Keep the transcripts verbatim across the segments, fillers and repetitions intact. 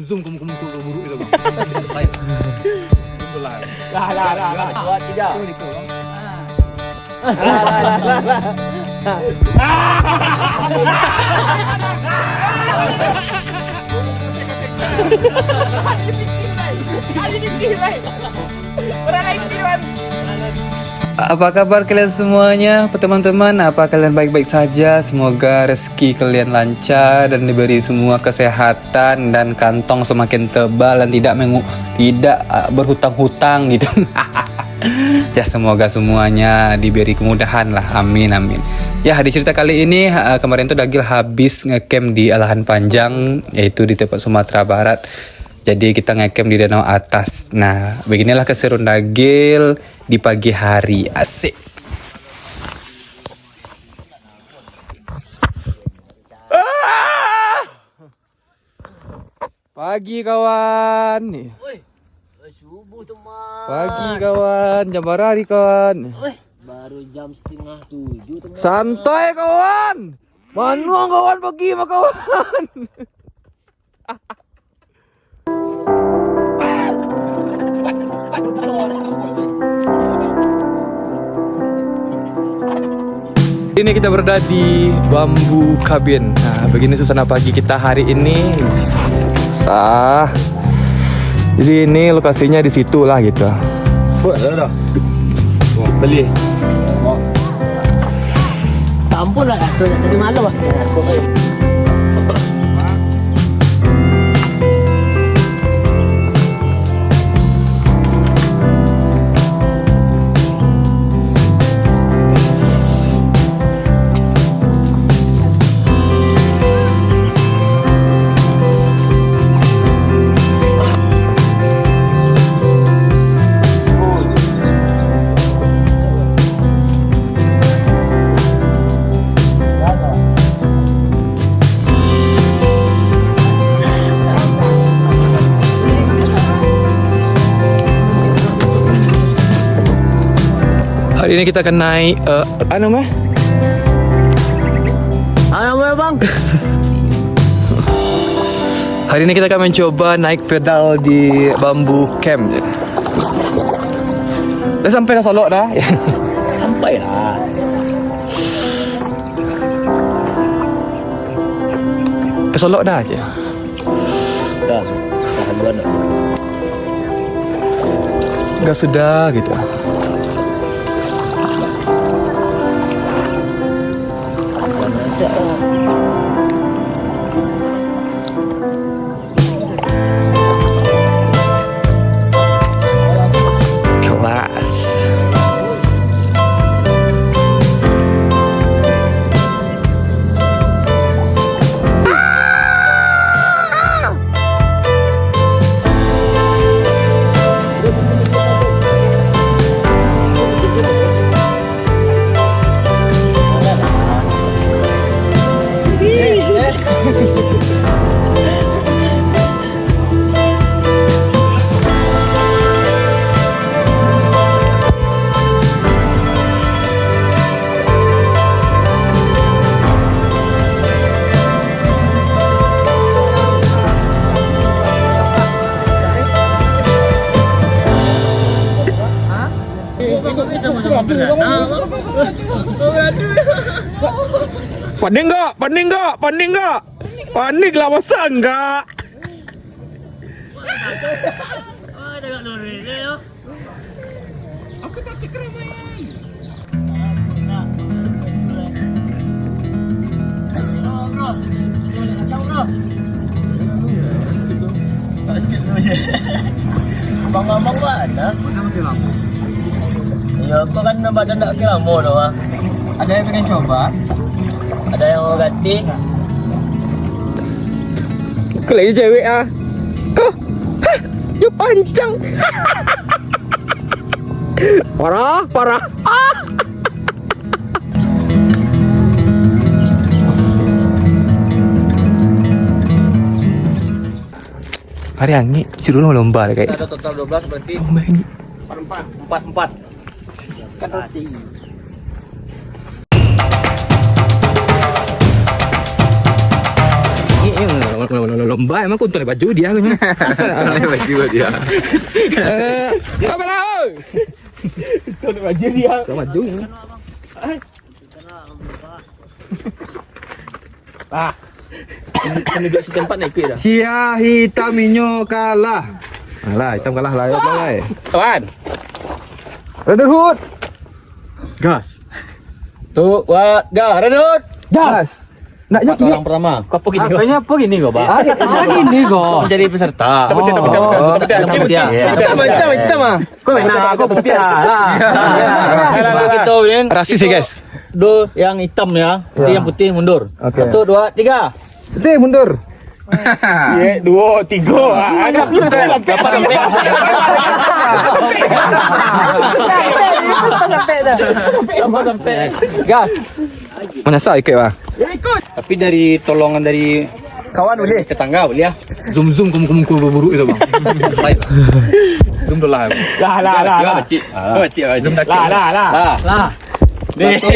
Zoom kamu kamu tu buruk itu bang. Live. Itu live. Lah lah lah lah. Buat tiga. Itu itu bang. Apa kabar kalian semuanya, teman-teman? Apa kalian baik-baik saja? Semoga rezeki kalian lancar dan diberi semua kesehatan dan kantong semakin tebal dan tidak mengu tidak uh, berhutang-hutang gitu. Ya, semoga semuanya diberi kemudahan lah. Amin, amin. Ya, di cerita kali ini uh, kemarin tuh Dagil habis ngecamp di Alahan Panjang, yaitu di tempat Sumatera Barat. Jadi kita ngecamp di Danau Atas. Nah, beginilah keseruan Dagil di pagi hari. Asik. Pagi kawan. Subuh teman. Pagi kawan. Jam bara hari kawan. Baru jam setengah tujuh teman. Santai kawan. Manuang kawan pagi mah kawan. Ini kita berada di Bambu Cabin. Nah, begini suasana pagi kita hari ini. Sah. Jadi ini lokasinya di situ lah gitu. Buat dah dah. Beli. Tak ampun lah kasut tadi malam lah. Kasut tadi. Hari ini kita akan naik uh, apa nama? Ayo bang. Hari ini kita akan mencoba naik pedal di Bambu Camp. Dah sampai ke Solok dah. Sampai lah. Ke Solok dah aja. Dah. Dah duluan dah. Dah sudah gitu. Kelas. Panik enggak? Panik enggak? Panik enggak? Panik lah, masa enggak? Abang-abang mana? Ya, kau kan nampak dah nak lama tu ah. Ada yang pengen coba? Ada yang mau ganti? Kau lagi cewek ah. Kau, hah, dia pancang. Parah, parah. Ah. Hari angin, suruh lomba lah, guys. Ada total dua belas berarti Lomba angin. empat empat empat. Kan roti. Lomba emang kuntung baju dia. Baju dia. Eh, apa lah, oi? Kuntung baju dia. Kuntung baju. Ah. Kami duduk sitempat nak ikut dah. Sia hitam inyo kalah. Alah, hitam kalah lah, ayo, mulai. Wan. Brotherhood. Gas. Tu, wa, ga, Brotherhood. Gas. Nak Empat ikut. Orang pertama. Kau apa gini, kau? Apanya apa gini kau, Bang? Ah, apa gini kau? Kau menjadi peserta. Hitam, hitam, hitam, hitam, Oh. Hitam, hitam, hitam, hitam. Hitam, hitam, hitam, ah. Kau nak aku putih lah. Kalau gitu, Win. Rasis sih, guys. Do yang hitam ya. Nanti Ya. yang putih mundur. Oke. Satu, dua, tiga. Putih mundur. Ya, dua, tiga. Ah, ada. Apa sampai? Apa sampai? Gas. Manyasal ikek, Bang. Tapi dari tolongan dari Kawan boleh. tetangga boleh lah. Zoom, zoom, kamu, kamu, kamu buruk itu, Bang. Zoom tu lah. Lah, lah, lah, lah. Cik, cik. Zoom dah. Lah, lah, lah. Lah. Lah. Satu.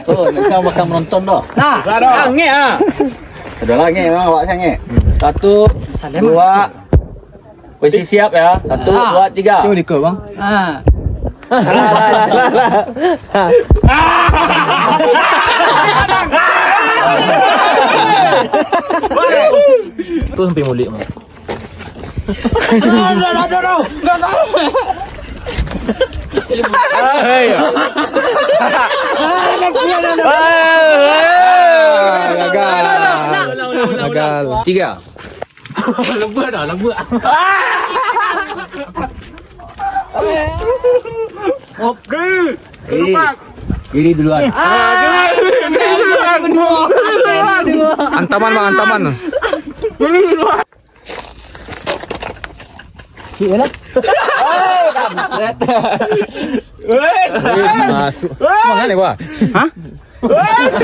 Oh, nak sama makan menonton dah. Nah. Angin ah. Sudah lah, angin, Bang, awak sangat. Satu, Salam. dua, Posisi siap ya. Satu, Ah. dua, tiga. Tengok di kau, Bang. Ah. Kau sampai mulik, Bang. Aduh, aduh, aduh, aduh. Enggak tahu. Hai. Gagal. Gagal. Tiga. Lembut dah, lembut. Oke. Kiri. Kiri duluan. Antaman, Bang, antaman. Cik, mana? Wes. Masuk. Mana ni, Bang? Hah? Wes.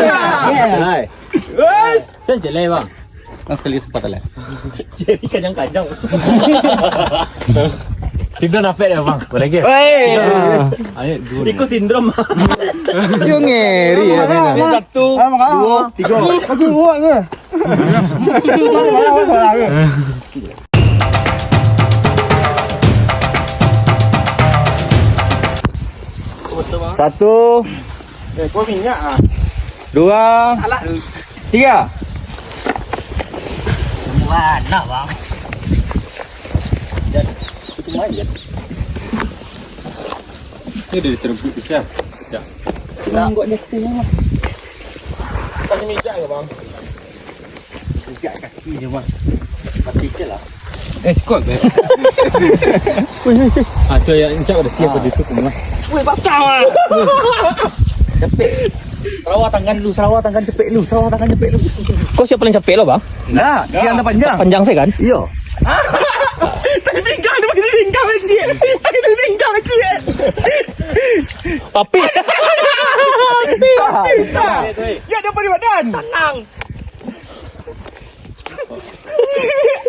Hai. Wes. Sen jelek, Bang. Bang, sekali kesempatan lah. Jadi kanyang-kanyang. Tidur napek dia, Bang. Boleh ke? Weh. Ayo, dulu. Iko sindrom. Yo ngeri ya, Bang. Satu, dua, tiga. Aku buat ke? Satu. Eh, kau minyak ah. Dua. Salah. Tiga. Mana, Bang? Itu main ya. Ini dari terbit bisa. Bisa. Enggak jatuh. Kasih minyak ya, Bang. Pijak kaki je, Bang. Mati je lah. Eh, skop, eh. Ah, tu yang encak ada siap tadi tu, Bang. Weh, basah, Bang. Capek. Sarawa tangan lu, sarawa tangan capek lu, sarawa tangan capek lu. Kau siapa paling capek lo, Bang? Nah, siang dah panjang. Panjang saya kan? Iyo. Tapi bingkang tu, bingkang kecil. Tapi bingkang kecil. Tapi. Tapi. Ya, dia pada badan. Tenang.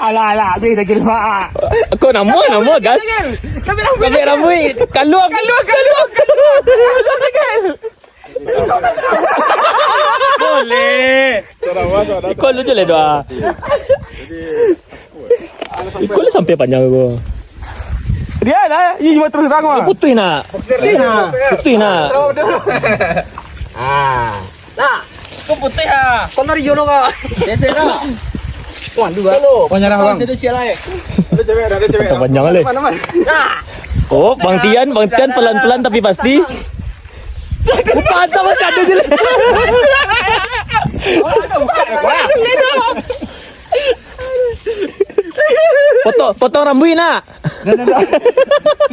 Alah, alah, habis dah kira, Mak. Kau nama, nama, gas? Sampai rambut. Sampai rambut. Kaluang. Kaluang, kaluang, kaluang. Kaluang, kaluang. Boleh. Ikut lu je lah, doa. Ikut lu sampai panjang tu. Dia dah, ini cuma terus terang, Mak. Putus nak. Putus nak. Putus nak. Ah. Nah, kau putih ah. Kau lari jono kau. Biasa dah. Wah, dua. Kau nyerah, Bang. Ada cewek lain. Ada cewek, ada cewek. Panjang kali. Mana, mana? Nah. Oh, Bang Tian, Bang Tian pelan-pelan tapi pasti. Bukan sama si Adu je lah. Potong, potong rambut nak. Dah, dah, dah.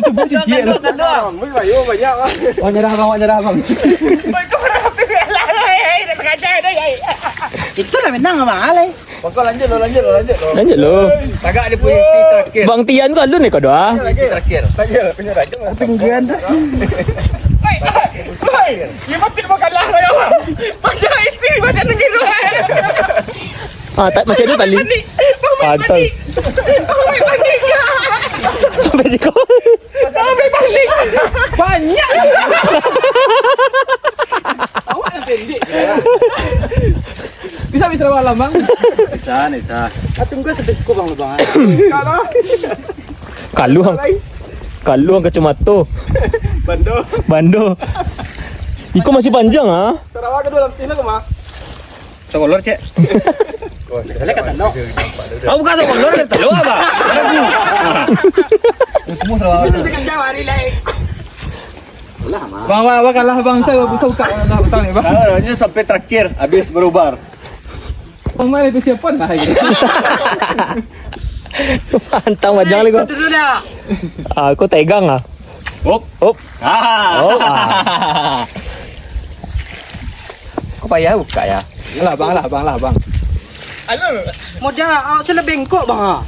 Itu buat cicik tu. Rambut bayu banyak, Bang. Wah, nyerah, Bang, wah, nyerah, Bang. Itulah menang, Bang Alai. Bang, kau lanjut lo, lanjut lo, lanjut lo. Lanjut lo. Tagak di posisi terakhir. Bang Tian tu alun ni kau doa. Posisi terakhir. Terakhir, terakhir. Tungguan tu. Hei, hei, dia masih mau kalah, ayo. Macam isi badan negeri tu, eh. Ah, tak, masih ada tali. Panik. Bang, Mike, panik. Bang, Mike, panik. Sampai siko. Bang, Mike, panik. Banyak. Awak dah pendek. Tapi Sarawak lah, Bang. Bisa, bisa. Ah, tunggu sampai siku, Bang, lu, Bang, ah. Kaluang. Kaluang kacamata. Bando. Bando. Iko masih panjang, ah. Sarawak kedua lam tino ke, Bang? Sokolor, cek. Boleh kata lo. Aku bukan sokolor, kata lo apa? Bisa sekejap hari lain. Bang, bang, bang, kalah, bang. Saya, saya buka, kalah, besar ni, bang. Kalah, ini sampai terakhir, habis berubah. Bang, mana itu siapa lah, gitu? Pantang bajang lagi, kau. Dulu dah. Ah, kau tegang, ah. Op. Op. Ah. Oh, ah. Kau payah buka, ya? Lah, bang, lah, bang, lah, bang. Modal, ah, sila bengkok, bang, ah.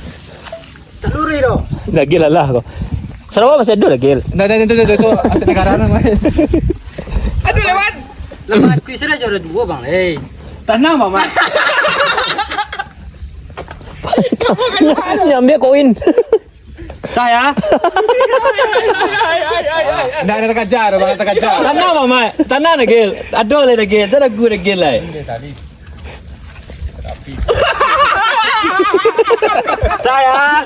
Tak lurus doh. Lagi lah lah kau. Sarawak masih ada lagi. Ndak ada, itu, itu, itu, itu aset negara nang lain. Aduh, lewat. Lemak kuis sudah juara dua, bang. Eh. Tanang, Mamat. Nyambi koin. Saya. Ndak ada terkejar, bang, terkejar. Tanang, Mamat. Tanang lagi. Ada lah lagi. Ada lagu lagi lah. Saya.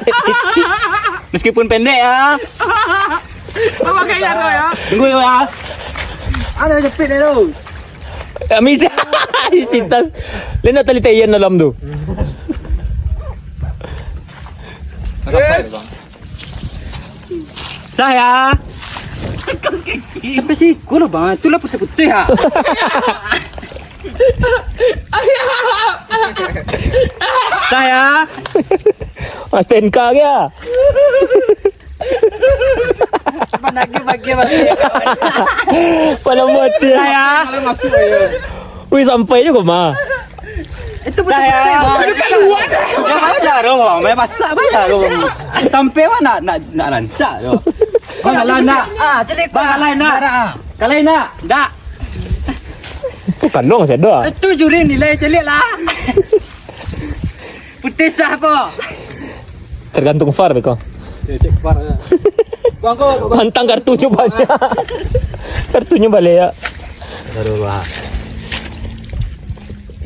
Meskipun pendek ya. Apa kayaknya tu ya? Tunggu ya. Ada jepit dia tu. Kami isi tas. Lain nak tali tayan dalam tu. Yes. Saya. Sampai siku lo, bang. Itulah putih-putih, ha. Saya. Mas T N K ke, ya? Mana lagi bagi, bagi? Malam mati. Saya. Kalau masuk aja. Wih, sampai juga, mah. Itu betul. Saya. Itu kan luar. Ya, banyak jarum, bang. Banyak pasak, banyak jarum. Sampai, bang, nak, nak, nak rancak, yo. Bang, kalah nak. Ah, celik. Bang, kalah nak. Darah, ah. Kalah nak. Ndak. Itu kandung masih ada. Itu juri nilai, celik lah. Putih sah apa? Tergantung far, beko. Ya, cek far, ya. Bang, kau, bang. Pantang kartunyo banyak. Kartunyo balik, ya. Baru, bang.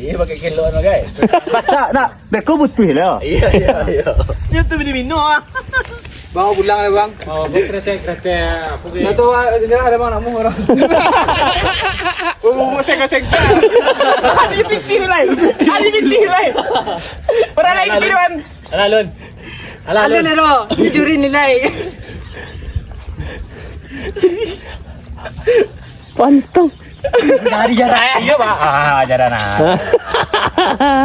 Iya, pakai kelok, pakai. Pasak, nak. Beko butuh lah. Iya, iya, iya. Dia tu bini mino, ah. Bawa pulang lah, bang. Oh, bang, kretek, kretek. Apa ke? Nggak tahu, ah, jendela ada, bang, nak muh orang. Oh, sengkak-sengkak. Ada pitih tu lain. Ada pitih tu lain. Orang lain kiri, bang. Alah, Lun. Alah, Lun. Alun, Nero. Ini juri nilai. Pantang. Dari jarak. Iya, Pak. Ah, jarak, nah.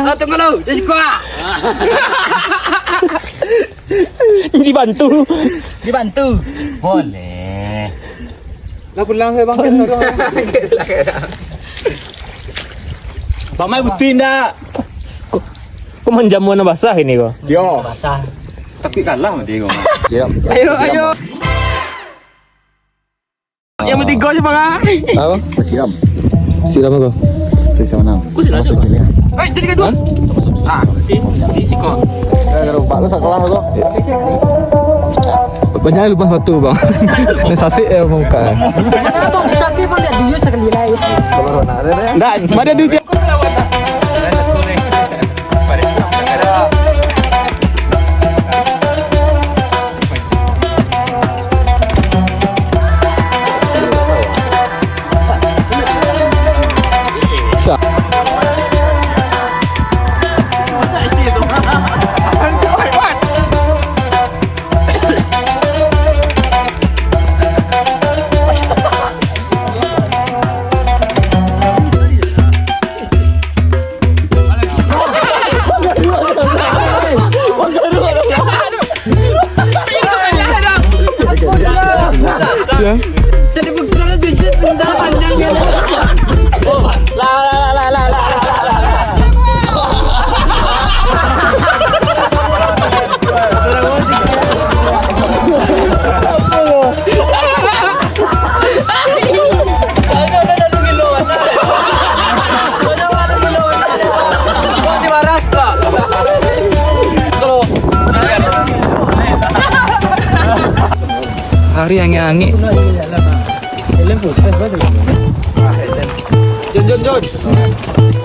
Ah, tunggu lu. Di siko, ah. Dibantu. Dibantu. Boleh. Lah pulang saya, bang. Paman butuh ndak? Kau manjamu nan basah ini kau. Yo. Basah. Tapi kalah mati kau. Siap. Ayo, ayo. Yang ketiga aja, bang, ah. Apa? Siram. Siram apa? Periksa mana? Aku sudah masuk. Eh, jadi kedua. Ah, di, di siko. Eh, kalau empat lu salah kau. Banyak lupa satu, bang. Ini sasik ya, buka. Kenapa? Tapi pun lihat dulu sekali lagi. Ndak, pada duit. Hari angek-angek. Jun, Jun, Jun.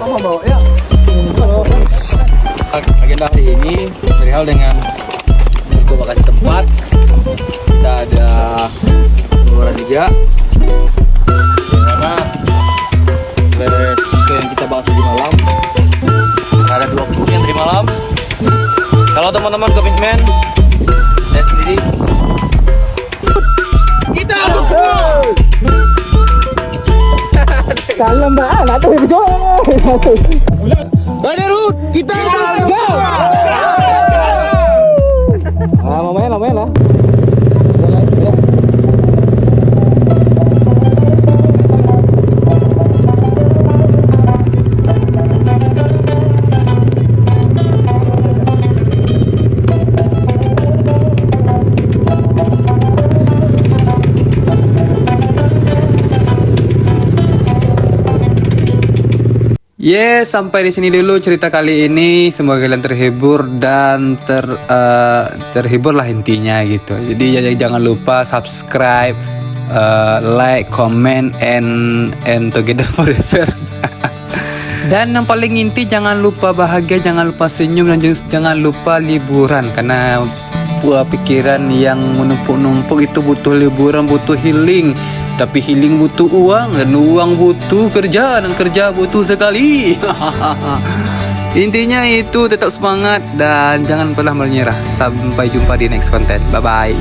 Kamu bawa ya? Agenda hari ini perihal dengan untuk lokasi tempat. Kita ada pengumuman juga. Karena dari yang kita bahas tadi malam, ada dua kru yang tadi malam. Kalau teman-teman komitmen, saya sendiri. Kita harus. Kalau mbak, ah, nak tahu betul. Brotherhood, kita harus. Ah, mau main lah, main lah. Ye, sampai di sini dulu cerita kali ini. Semoga kalian terhibur dan ter eh, terhibur lah intinya gitu. Jadi ya, jangan lupa subscribe, eh, like, comment, and and together forever. Dan yang paling inti, jangan lupa bahagia, jangan lupa senyum, dan jang- jangan lupa liburan, karena buah pikiran yang menumpuk-numpuk itu butuh liburan, butuh healing. Tapi healing butuh uang, dan uang butuh kerja, dan kerja butuh sekali. Intinya itu, tetap semangat dan jangan pernah menyerah. Sampai jumpa di next konten. Bye bye.